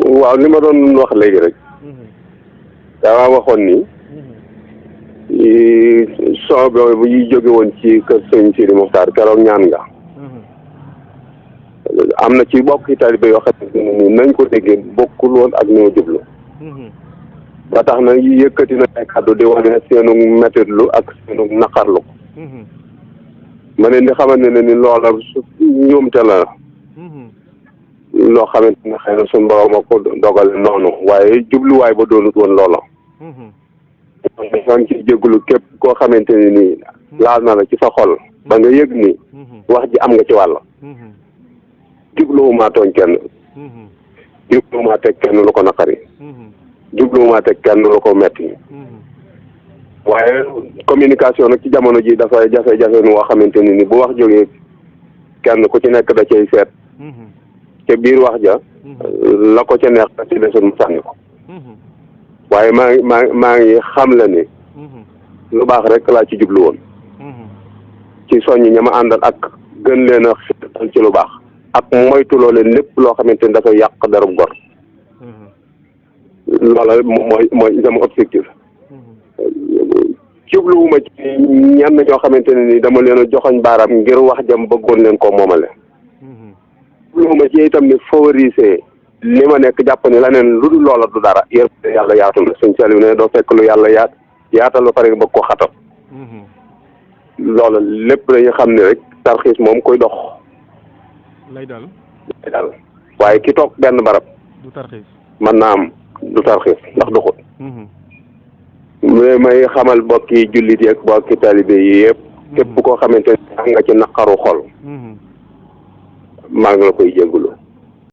waaw li ma doon wax léegi rek daa waxoon ni son boobu yi jóge woon ci kër sëñ Sidi Moxtaar keroog ñaan nga am na ci bokki taalibe yoo xam ne nañ ko déggee bokkul woon ak ñoo jublu ba tax na yëkkati na ay kàddu di wane seenu mettitlu ak seenu naqarlu ko ma leen di xamante ne ni loola ñoomte la loo xamante ne xëy na suñu borom a ko dogale noonu waaye jubluwaay ba doonut woon loola maa ngi ciy jégalu képp koo xamante ne nii laal na la ci sa xol ba nga yëg ni wax ji am nga ci wàll jubluwumaa tooñ kenn jubluwumaa teg kenn lu ko naqari jubluwumaa teg kenn lu ko metti waaye communication nag ci jamono ji dafay jafe-jafe nu woo xamante ne ni bu wax jógee kenn ku ci nekk da cay seet ca biir wax ja la ko ca neex da ci desoon mu sànni ko waaye maa ngi xam la ni lu baax rek laa ci jublu woon ci soññ ña ma àndal ak gën leen a xiirtal ci lu baax ak moytuloo leen lépp loo xamante ni dafay yàq darub gor loola mooy sama objectif jubluwuma ci ñenn ñoo xamante ne ni dama leen a joxoñ baaraam ngir wax jam bëggoon leen koo moomale jubluwuma ci itam ni favoriser li ma nekk jàpp ni leneen lu dul loola du dara yàlla yaatu na suñ saliw ne doo fekk lu yàlla yaatal ba pare nga bëgg ko xatal loola lépp dañu xam ne rek tarxiis moom koy dox lay dal waaye ki toog benn barab du tarxiis mën naa am du tarxiis ndax doxut mais may xamal bokki jullit yi ak bokki taalibe yi yëpp képp koo xamante ne am nga ci naqaru xol maa ngi la koy jéggul